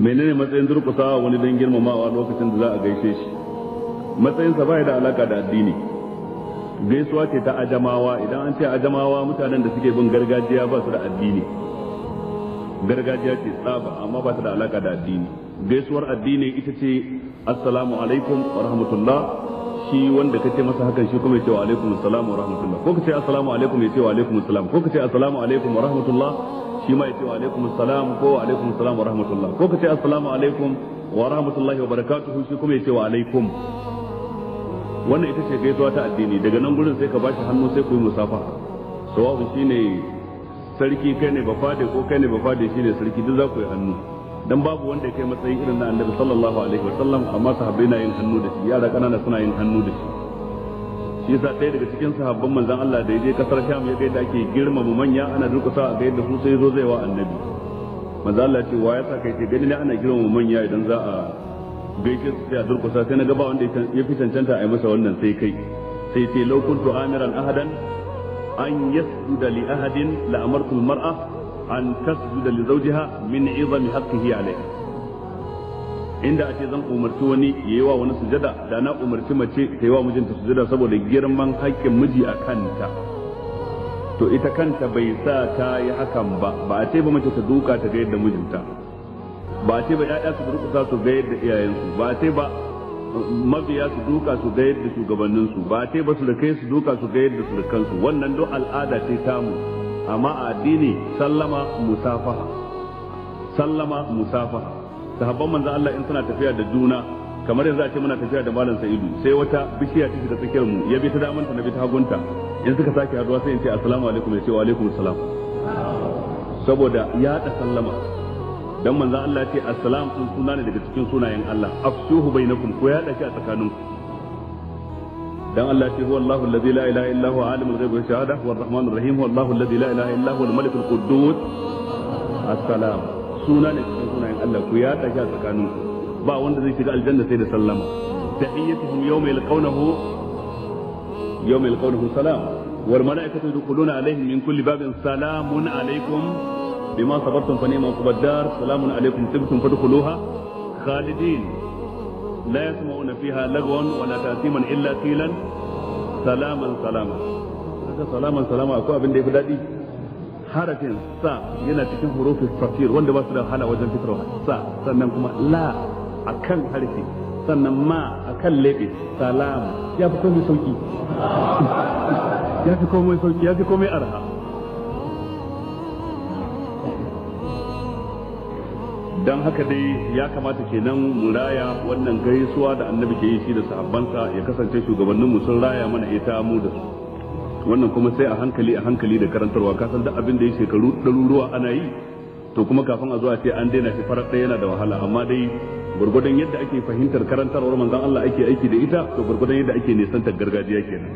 Menene matsayin durƙusawa wani don girmamawa lokacin da za a gaishe shi? Matsayinsa baya da alaka da addini. Gaisuwa ce ta ajamawa. Idan an ce ajamawa, mutanen da suke bin gargajiya, ba su da addini. Gargajiya ce tsaba, amma ba ta da alaka da addini. Gaisuwar addini ita ce "Assalamu alaikum wa rahmatullah." Shi wanda ka ce masa hakan, shi kuma ya ce "Wa alaikum assalam wa rahmatullah." Ko ka ce "Assalamu alaikum", ya ce "Wa alaikum assalam". Ko ka ce "Assalamu alaikum wa rahmatullah", shi ma ya ce "Wa alaikum assalam" ko "Wa alaikum assalam wa rahmatullah". Ko ka ce "Assalamu alaikum wa rahmatullahi wa barakatuhu", shi kuma ya ce "Wa alaikum". Wannan ita ce gaisuwa ta addini. Daga nan gurin sai ka bashi hannu, sai ku yi musafaha. Sawa'un shine sarki, kai ne bafade, ko kai ne bafade, shine sarki, duk za ku yi hannu. Dan babu wanda ya kai matsayi irin na Annabi sallallahu alaihi wasallam, amma sahabbai na yin hannu da shi, yara kanana suna yin hannu da shi. Shi yasa ɗaya daga cikin sahabban manzon Allah da ya je kasar Sham, ya ga yadda ake girmama manya, ana durƙusa a ga yadda su, sai zo zai wa Annabi. Manzon Allah ce, "Wa ya sa kai?" Ce, "Gani ne ana girmama manya, idan za a gaishe su sai a durƙusa, sai na ga ba wanda ya fi cancanta a yi masa wannan sai kai." Sai ce, "لو كنت آمرا أحدا أن يسجد لأحد لأمرت المرأة أن تسجد لزوجها من عظم حقه عليها." Inda a ce zan umarci wani ya yi wa wani sujada, da na umarci mace ta yi wa mijinta sujada, saboda girman haƙƙin miji a kanta. To ita kanta bai sa ta yi hakan ba. Ba a ce ba mace ta duka ta ga yadda mijinta, ba a ce ba ƴaƴa su durƙusa su ga yadda iyayensu, ba a ce ba mabiya su duka su ga yadda shugabanninsu, ba a ce ba su da kai su duka su ga yadda surukansu. Wannan duk al'ada ce tamu, amma a addini sallama, musafaha, sallama, musafaha. Sahabban manzon Allah in suna tafiya da juna, kamar yanzu a ce muna tafiya da Malam Sa'idu, sai wata bishiya ta shiga tsakiyar mu, ya bi ta damanta, na bi ta hagunta, in suka sake haduwa sai in ce "Assalamu alaikum", ya ce "Wa alaikum assalam", saboda ya da sallama. Dan manzon Allah ce assalam sun suna ne daga cikin sunayen Allah. أفشوه بينكم, ko ya shi a tsakaninku. Dan Allah ce هو الله الذي لا إله إلا هو عالم الغيب والشهادة هو الرحمن الرحيم هو الله الذي لا إله إلا هو الملك القدوس السلام. Suna ne cikin sunayen Allah, ku ya shi a tsakaninku. Ba wanda zai shiga aljanna sai da sallama. تحيتهم يوم يلقونه يوم يلقونه سلام والملائكة يدخلون عليهم من كل باب سلام عليكم بما صبرتم فنعم عقبى الدار سلام عليكم طبتم فادخلوها خالدين لا يسمعون فيها لغوا ولا تأثيما إلا قيلا سلاما سلاما. Haka سلاما سلاما, akwai abin da yafi daɗi? Harafin sa yana cikin hurufin safir wanda ba su da wahala wajen fitarwa, sa, sannan kuma la akan harfi, sannan ma akan lebe, salam. Ya fi komai sauki, ya fi komai sauki, ya fi komai arha. Don haka dai ya kamata kenan mu raya wannan gaisuwa da Annabi ke yi shi da sahabbansa, ya kasance shugabanninmu sun raya mana ita, mu da su. Wannan kuma sai a hankali a hankali da karantarwa. Ka san duk abin da ya shekaru ɗaruruwa ana yi, to kuma kafin a zo a ce an daina shi farar ɗaya yana da wahala. Amma dai gwargwadon yadda ake fahimtar karantarwar manzon Allah ake aiki da ita, to gwargwadon yadda ake nisantar gargajiya kenan.